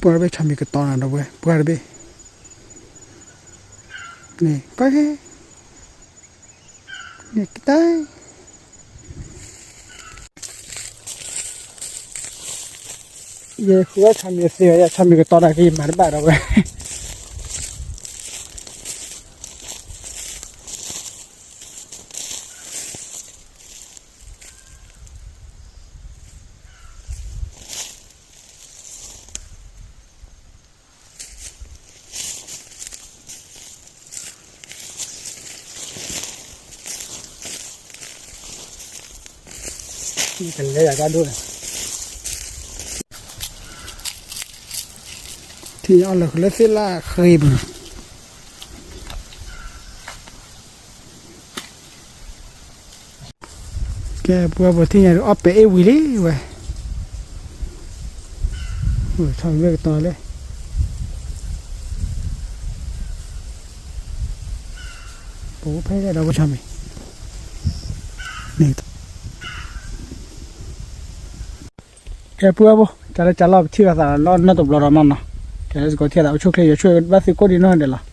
ပှၢ်တဘ့ၣ် ဆီမံၤကတီၤနၤဒီးဝဲ ပှၢ်တဘ့ၣ်, န့ၣ် ကီခဲ, န့ၣ်ကတၢၢ်, ယဃုအီၣ်ဆီမံၤသ့ဝဲ ယဆီမံၤကတီၤနၤက့ၤ ယမၤတဘၣ်ဒီးဝဲ. ကလဲၤယၤကဒိၣ်န့ၣ်, ထံၣ်အီၣ်လၢာ်ဃုာ်လၢသ့ၣ်လၣ်ဃ့ပူၤန့ၣ်, ကဲ ပှၢ်ပထံၣ်ညါဒုး အီၣ်ပဲာ်အ့ၣ်ဝံၤလံဝဲ, ဆီမံၤမ့ၢ်ကတီၤလဲၣ်, ပဖဲလဲၣ်ဒီးပဆီမံၤ, ကဲ ပှၢ်ပှၢ် တၢ်လၢတၢ်လီၢ် ပထံၣ်လိာ်သးလီၤနီတဘျီဒီးမနီၤ, ကဲ let's go ထံၣ်သးအိၣ်ဆူၣ်ချ့ ယဆိၣ်ဘၣ်သုကိးဒံးနီၢ်ဒဲးလီၤ.